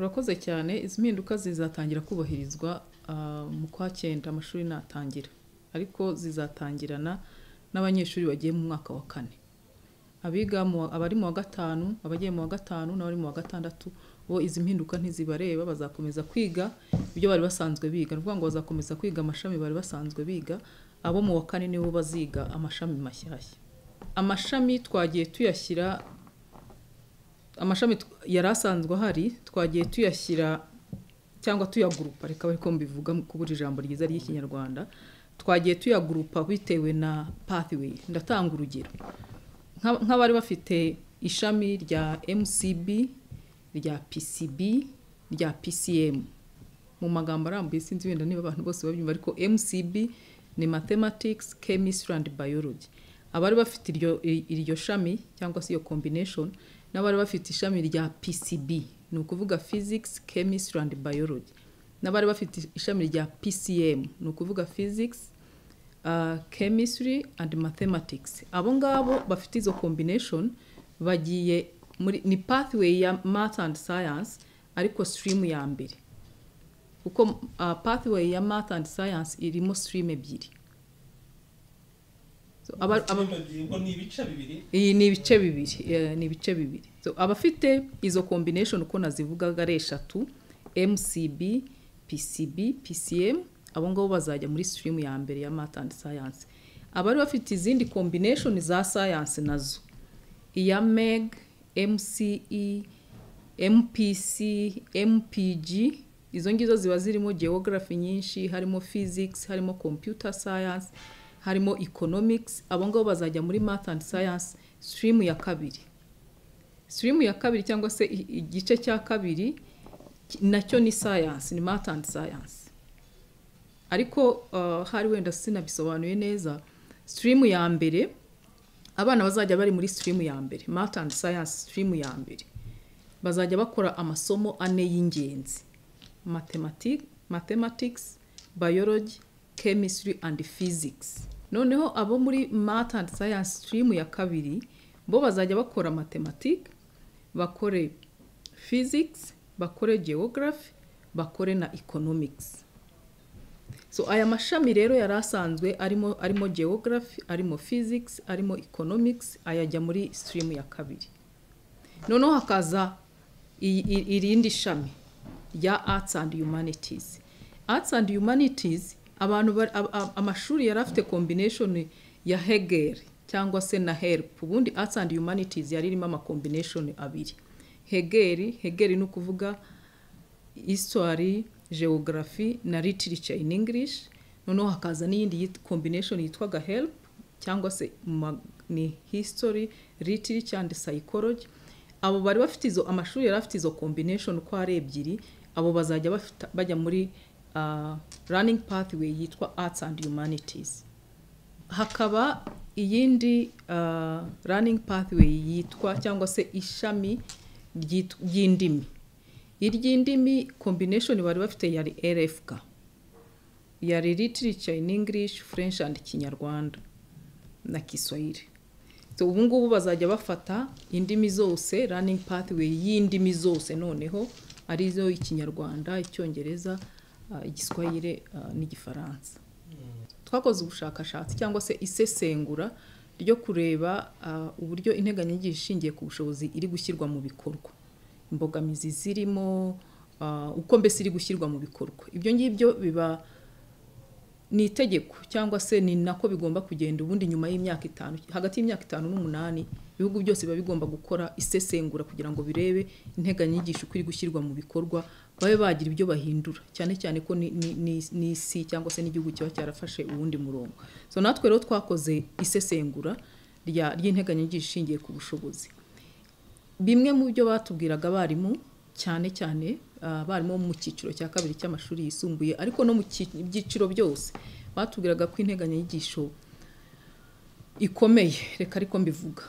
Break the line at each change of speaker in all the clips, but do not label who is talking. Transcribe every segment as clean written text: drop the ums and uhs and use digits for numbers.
Urakoze cyane. Izi mpinduka zizatangira kubahirizwa mu kwa cyenda, amashuri natangira, ariko zizatangirana n'abanyeshuri bagiye mu mwaka wa kane. Abiga abari mu wa gatanu, abagiye mu wa gatanu n'abari mu wa gatandatu, bo izi mpinduka ntizibareba. Bazakomeza kwiga ibyo bari basanzwe biga, ni ukuvuga ngo bazakomeza kwiga amashami bari basanzwe biga. Abo mu wa kane nibo baziga amashami mashyashya. Amashami twagiye tuyashyira, amashami yari asanzwe ahari twagiye tuyashyira cyangwa tuyagurupa, reka ariko mbivuga kubura ijambo ryiza ry'Ikinyarwanda, twagiye tuyagurupa bitewe na pathway. Ndatanga urugero nk'abari bafite ishami rya MCB, rya PCB, rya PCM. Mu magambo arambuye, sinzi wenda niba abantu bose babyumva, ariko MCB ni mathematics, chemistry and biology. Abari bafite iryo shami cyangwa se iyo combination, n'abari bafite ishami rya PCB, ni ukuvuga physics, chemistry and biology, n'abari bafite ishami rya PCM, ni ukuvuga physics, chemistry and mathematics, abo ngabo bafite izo combination bagiye muri ni pathway ya math and science, ariko stream ya mbere, kuko pathway ya math and science irimo stream ebyiri. So,
Stream ebyiri ngo ni ibice bibiri?
Iyi ni ibice bibiri, ni ibice bibiri. So, abafite izo combination uko nazivugaga ari eshatu, MCB, PCB, PCM, abo ngabo bazajya muri stream ya mbere ya math and science. Abari bafite izindi combination za science nazo, iya MEG, MCE, MPC, MPG, izo ngizo ziba zirimo geography nyinshi, harimo physics, harimo computer science, harimo economics, abo ngabo bazajya muri math and science stream ya kabiri. Stream ya kabiri cyangwa se igice cya kabiri nacyo ni science, ni math and science. Ariko hari wenda sinabisobanuye neza. Stream ya mbere, abana bazajya bari muri stream ya mbere, math and science stream ya mbere, bazajya bakora amasomo ane y'ingenzi: mathematics, biology, chemistry and physics. Noneho abo muri math and science stream ya kabiri bo bazajya bakora mathematics, bakore physics, bakore geography, bakore na economics. So aya mashami rero yari asanzwe arimo geography, arimo physics, arimo economics, ayajya muri stream ya kabiri. Noneho hakaza irindi shami rya arts and humanities. Arts and humanities, abantu amashuri yari afite combination ya HEGL cyangwa se na HELP. Ubundi arts and humanities yari irimo ama combination abiri: HEGL, HEGL ni ukuvuga history, geography na literature in English. Noneho hakaza n'iyindi combination yitwaga HELP, cyangwa se ni history, literature and psychology. Abo bari bafite izo, amashuri yari afite izo combination uko ari ebyiri, abo bazajya bajya muri learning pathway yitwa arts and humanities. Hakaba iyindi learning pathway yitwa cyangwa se ishami ry'indimi. Iry'indimi, combination bari bafite yari LFK, yari literature in English, French and Kinyarwanda na Kiswahili. So ubu ngubu bazajya bafata indimi zose, learning pathway y'indimi zose noneho, arizo Ikinyarwanda, Icyongereza, Igiswahili n'Igifaransa. Twakoze ubushakashatsi cyangwa se isesengura ryo kureba uburyo integanyanyigisho ishingiye ku bushobozi iri gushyirwa mu bikorwa, imbogamizi zirimo, uko mbese iri gushyirwa mu bikorwa. Ibyo ngibyo biba ni itegeko cyangwa se ni nako bigomba kugenda. Ubundi nyuma y'imyaka 5, hagati y'imyaka 5 n'umunani, ibihugu byose biba bigomba gukora isesengura kugira ngo birebe integanyanyigisho uko iri gushyirwa mu bikorwa, babe bagira ibyo bahindura, cyane cyane ko n'isi cyangwa se n'igihugu kiba cyarafashe uwundi murongo. So natwe rero twakoze isesengura ry'integanyanyigisho ishingiye ku bushobozi. Bimwe mu byo batubwiraga abarimu, cyane cyane abarimu bo mu cyiciro cya kabiri cy'amashuri yisumbuye, ariko no mu byiciro byose, batubwiraga ko integanyanyigisho ikomeye, reka ariko mbivuga,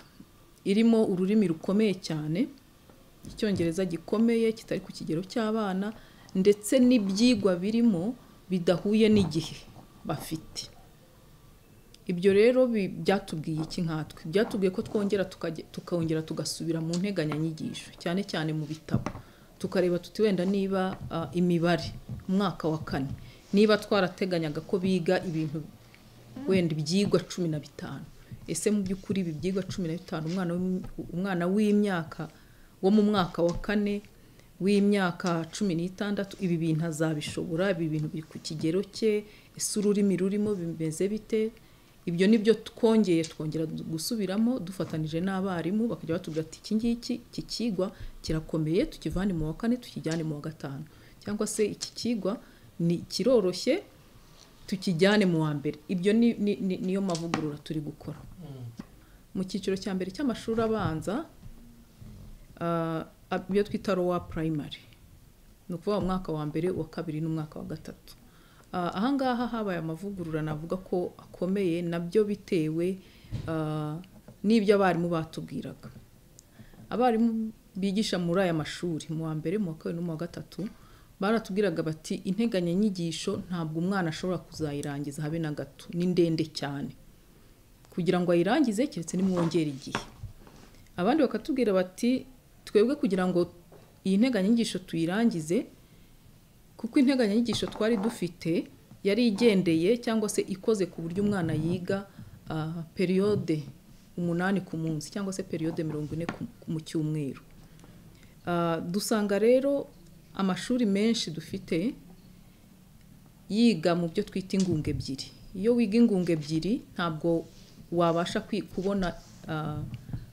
irimo ururimi rukomeye cyane, Icyongereza gikomeye kitari ku kigero cy'abana, ndetse n'ibyigwa birimo bidahuye n'igihe bafite. Ibyo rero byatubwiye iki nkatwe? Byatubwiye ko twongera tukongera tugasubira mu nteganyanyigisho, cyane cyane mu bitabo. Tukareba tuti wenda niba imibare umwaka wa kane, niba twarateganyaga ko biga ibintu wenda ibyigwa 15, ese mu by'ukuri ibi byigwa 15 umwana w'imyaka wo mu mwaka wa kane w'imyaka 16 ibi bintu azabishobora? Ibi bintu biri ku kigero cye? Ese ururimi rurimo bimeze bite? Ibyo nibyo twongeye twongera gusubiramo dufatanije n'abarimu, bakajya batubwira ati iki ngiki, iki kigwa kirakomeye, tukivane mu wa kane tukijyane mu wa gatanu, cyangwa se iki kigwa ni kiroroshye, tukijyane mu wa mbere. Ibyo niyo mavugurura turi gukora. Mu cyiciro cya mbere cy'amashuri abanza, ibyo twita lower primary, ni ukuvuga mu mwaka wa mbere, uwa kabiri n'umwaka wa gatatu. Ahangaha habaye amavugurura navuga ko akomeye, nabyo bitewe n'ibyo abarimu batubwiraga. Abarimu bigisha muri aya mashuri mu wa mbere, mu wa kabiri no mu wa gatatu baratubwiraga bati integanyanyigisho ntabwo umwana ashobora kuzayirangiza habe na gato, ni ndende cyane kugira ngo ayirangize, keretse nimwongera igihe. Abandi bakatubwira bati twebwe kugira ngo iyi nteganyanyigisho tuyirangize, kuko integanyanyigisho twari dufite yari igendeye cyangwa se ikoze ku buryo umwana yiga période 8 ku munsi, cyangwa se période 40 mu cyumweru. Dusanga rero amashuri menshi dufite yiga mu byo twita ingunga ebyiri. Iyo wiga ingunga ebyiri ntabwo wabasha kubona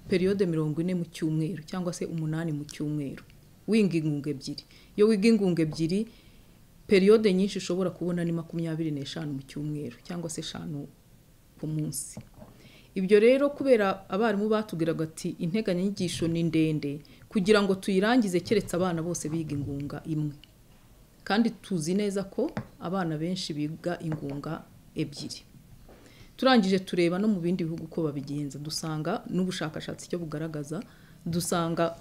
période 40 mu cyumweru cyangwa se 8 mu cyumweru wiga ingunga ebyiri. Iyo wiga ingunga ebyiri, période nyinshi ushobora kubona ni 25 mu cyumweru cyangwa se 5 ku munsi. Ibyo rero kubera abarimu batubwiraga ati integanyanyigisho ni ndende kugira ngo tuyirangize, keretse abana bose biga ingunga imwe, kandi tuzi neza ko abana benshi biga ingunga ebyiri. Turangije tureba no mu bindi bihugu uko babigenza, dusanga n'ubushakashatsi icyo bugaragaza, dusanga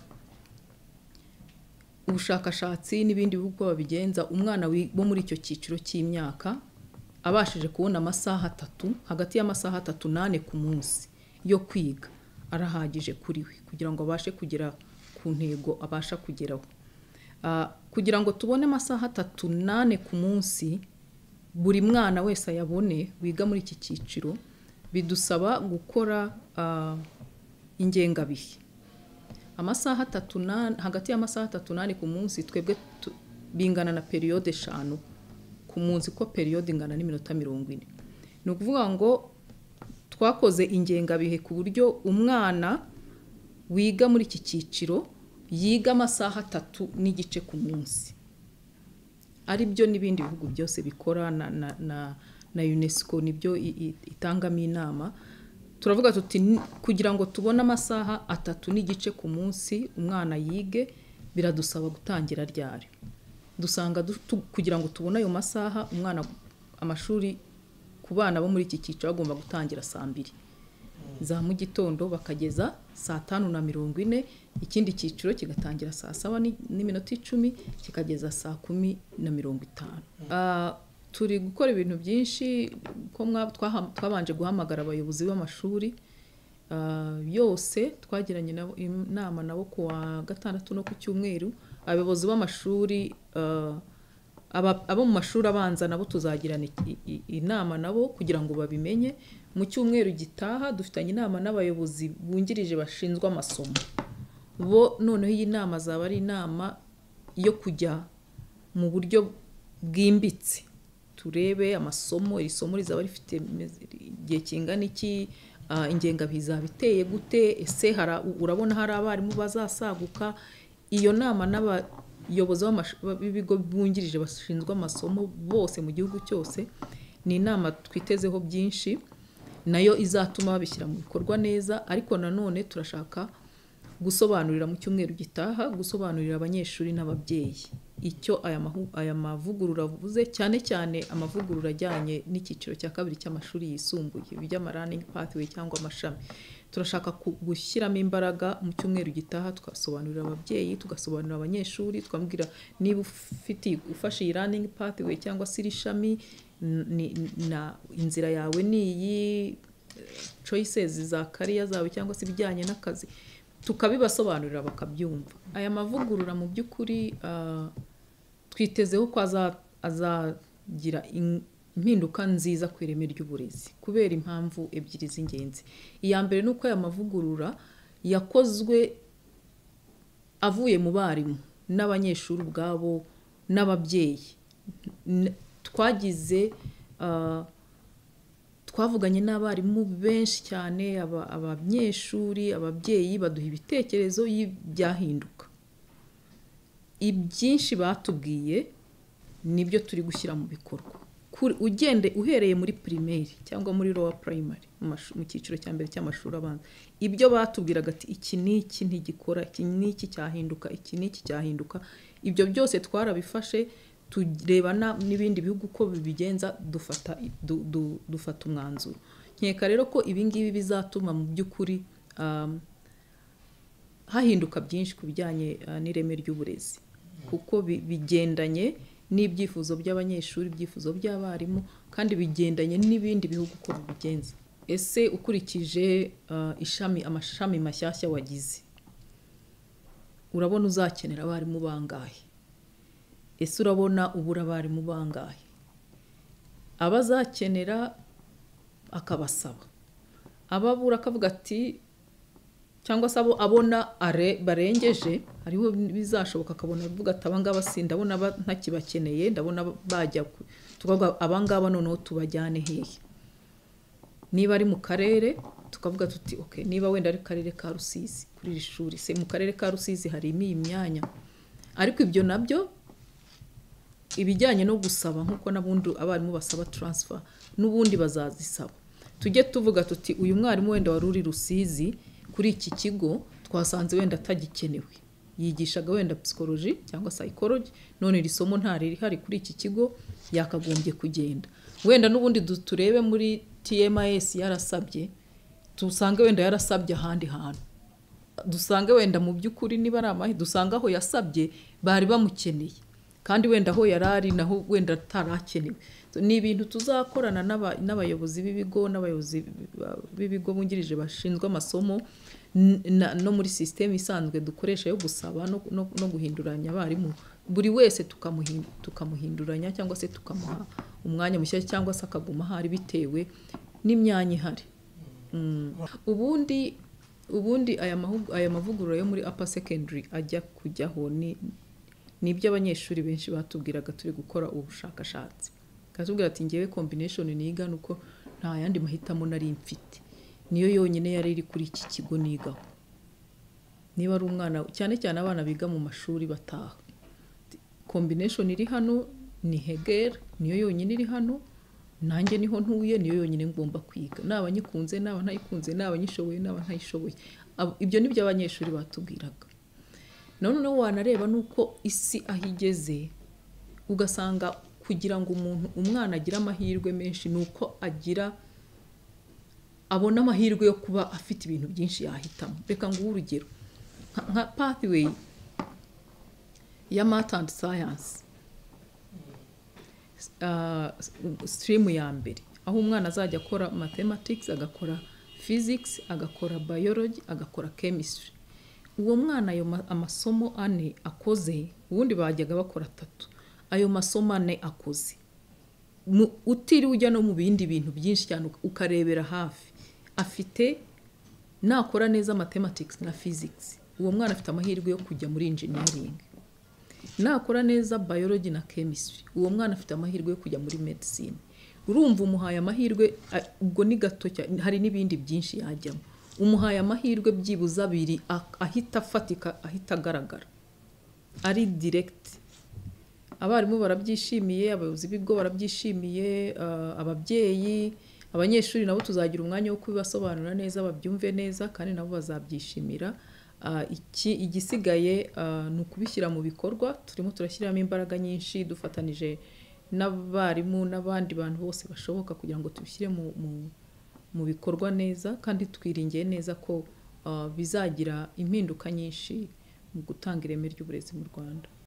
ubushakashatsi n'ibindi bihugu uko babigenza, umwana wo muri icyo cyiciro cy'imyaka abashije kubona amasaha 3, hagati y'amasaha 3 n'4 ku munsi yo kwiga arahagije kuri we kugira ngo abashe kugera ku ntego abasha kugeraho. Kugira ngo tubone amasaha 3 n'4 ku munsi buri mwana wese ayabone wiga muri iki cyiciro, bidusaba gukora ingengabihe. Amasaha 3 hagati y'amasaha 3 n'4 ku munsi twebwe bingana na période 5 ku munsi, ko période ingana n'iminota 40. Ni ukuvuga ngo twakoze ingengabihe ku buryo umwana wiga muri iki cyiciro yiga amasaha 3.5 ku munsi, ari byo n'ibindi bihugu byose bikora, na UNESCO nibyo itangamo inama. Turavuga tuti kugira ngo tubone amasaha 3.5 ku munsi umwana yige, biradusaba gutangira ryari? Dusanga kugira ngo tubone ayo masaha, umwana amashuri ku bana bo muri iki cyiciro bagomba gutangira saa 2 za mu gitondo bakageza saa 5:40, ikindi cyiciro kigatangira saa 7:10 kikageza saa 10:50. Turi gukora ibintu byinshi, ko twabanje guhamagara abayobozi b'amashuri yose, twagiranye nabo inama nabo ku wa gatandatu no ku cyumweru. Abayobozi b'amashuri abo mu mashuri abanza nabo tuzagirana inama nabo kugira ngo babimenye. Mu cyumweru gitaha dufitanye inama n'abayobozi bungirije bashinzwe amasomo bo. Noneho iyi nama azaba ari inama yo kujya mu buryo bwimbitse, turebe amasomo, iri somo rizaba rifite igihe kingana iki, ingengabihe izaba iteye gute, ese urabona hari abarimu bazasaguka. Iyo nama n'abayobozi b'ibigo bungirije bashinzwe amasomo bose mu gihugu cyose ni inama twitezeho byinshi, nayo izatuma babishyira mu bikorwa neza. Ariko nanone turashaka gusobanurira mu cyumweru gitaha, gusobanurira abanyeshuri n'ababyeyi icyo aya mavugurura avuze, cyane cyane amavugurura ajyanye n'icyiciro cya kabiri cy'amashuri yisumbuye, iby'ama learning pathway cyangwa amashami. Turashaka gushyiramo imbaraga mu cyumweru gitaha, tugasobanurira ababyeyi, tugasobanurira abanyeshuri, twabwira niba ufashe iyi learning pathway cyangwa se iri shami, inzira yawe ni iyi, choices za career zawe cyangwa se ibijyanye n'akazi. Tukabibasobanurira bakabyumva. Aya mavugurura mu by'ukuri twitezeho ko azagira impinduka nziza ku ireme ry'uburezi kubera impamvu ebyiri z'ingenzi. Iya mbere ni uko aya mavugurura yakozwe avuye mu barimu n'abanyeshuri ubwabo n'ababyeyi. Twagize twavuganye n'abarimu benshi cyane, abanyeshuri, ababyeyi, baduha ibitekerezo y'ibyahinduka. Ibyinshi batubwiye nibyo turi gushyira mu bikorwa. Ugende uhereye muri primaire cyangwa muri lower primary, mu cyiciro cya mbere cy'amashuri abanza, ibyo batubwiraga ati iki n'iki ntigikora, iki n'iki cyahinduka, iki n'iki cyahinduka, ibyo byose twarabifashe, tureba n'ibindi bihugu uko bibigenza, dufata umwanzuro. Nkeka rero ko ibi ngibi bizatuma mu by'ukuri hahinduka byinshi ku bijyanye n'ireme ry'uburezi, kuko bigendanye n'ibyifuzo by'abanyeshuri, ibyifuzo by'abarimu, kandi bigendanye n'ibindi bihugu uko bibigenza. Ese ukurikije ishami, amashami mashyashya wagize, urabona uzakenera abarimu bangahe? Ese urabona ubura abarimu bangahe? Abazakenera akabasaba, ababura akavuga ati, cyangwa se abo abona barengeje, hariho bizashoboka akabona avuga ati abangaba si ndabona ntakibakeneye, ndabona bajya tukavuga abangaba noneho tubajyane hehe? Niba ari mu karere, tukavuga tuti okay, niba wenda ari karere ka Rusizi, kuri iri shuri se mu karere ka Rusizi harimo iyi myanya. Ariko ibyo nabyo, ibijyanye no gusaba, nk'uko n'abundi abarimu basaba transfer, n'ubundi bazazisaba. Tujye tuvuga tuti uyu mwarimu wenda wari uri Rusizi kuri iki kigo, twasanze wenda atagikenewe, yigishaga wenda psychology cyangwa psychology, none iri somo nta rihari kuri iki kigo, yakagombye kugenda. Wenda n'ubundi turebe muri TMIS yarasabye, tusange wenda yarasabye ahandi hantu, dusange wenda mu by'ukuri niba ari amahe, dusanga aho yasabye bari bamukeneye, kandi wenda aho yari ari naho wenda atarakenewe. So, ni ibintu tuzakorana n'abayobozi b'ibigo n'abayobozi b'ibigo bungirije bashinzwe amasomo, no muri sisiteme isanzwe dukoresha yo gusaba no guhinduranya abarimu, buri wese tukamuhinduranya cyangwa se tukamuha umwanya mushya, cyangwa se akaguma ahari bitewe n'imyanya ihari. Ubundi aya mavugurura yo muri upper secondary ajya kujyaho, ni ibyo abanyeshuri benshi batubwiraga turi gukora ubushakashatsi. Katubwira ati ngewe combination niga nuko nta yandi mahitamo nari mfite, niyo yonyine yari iri kuri iki kigo nigaho. Niba ari umwana, cyane cyane abana biga mu mashuri bataha, combination iri hano ni Hegel, niyo yonyine iri hano, nanjye niho ntuye, niyo yonyine ngomba kwiga, naba nyikunze, naba ntayikunze, naba nyishoboye, naba ntayishoboye. Ibyo nibyo abanyeshuri batubwiraga. Noneho wanareba nuko isi aho igeze, ugasanga kugira ngo umuntu, umwana agire amahirwe menshi, ni uko agira abona amahirwe yo kuba afite ibintu byinshi yahitamo. Reka nguhe urugero nka pathway ya math and science, stream ya mbere, aho umwana azajya akora mathematics, agakora physics, agakora biology, agakora chemistry. Uwo mwana ayo amasomo ane akoze, ubundi bajyaga bakora atatu, ayo masomo ane akoze, utiriwe ujya no mu bindi bintu byinshi cyane, ukarebera hafi afite, nakora neza mathematics na physics, uwo mwana afite amahirwe yo kujya muri engineering. Nakora neza biology na chemistry, uwo mwana afite amahirwe yo kujya muri medicine. Urumva umuhaye amahirwe, ubwo ni gato cyane, hari n'ibindi byinshi yajyamo. Umuhaye amahirwe byibuze abiri ahita afatika, ahita agaragara ari direct. Abarimu barabyishimiye, abayobozi b'ibigo barabyishimiye, ababyeyi, abanyeshuri nabo tuzagira umwanya wo kubibasobanurira neza, babyumve neza, kandi nabo bazabyishimira. Iki igisigaye ni ukubishyira mu bikorwa. Turimo turashyiramo imbaraga nyinshi dufatanije n'abarimu n'abandi bantu bose bashoboka kugira ngo tubishyire mu bikorwa neza, kandi twiringiye neza ko bizagira impinduka nyinshi mu gutanga ireme ry'uburezi mu Rwanda.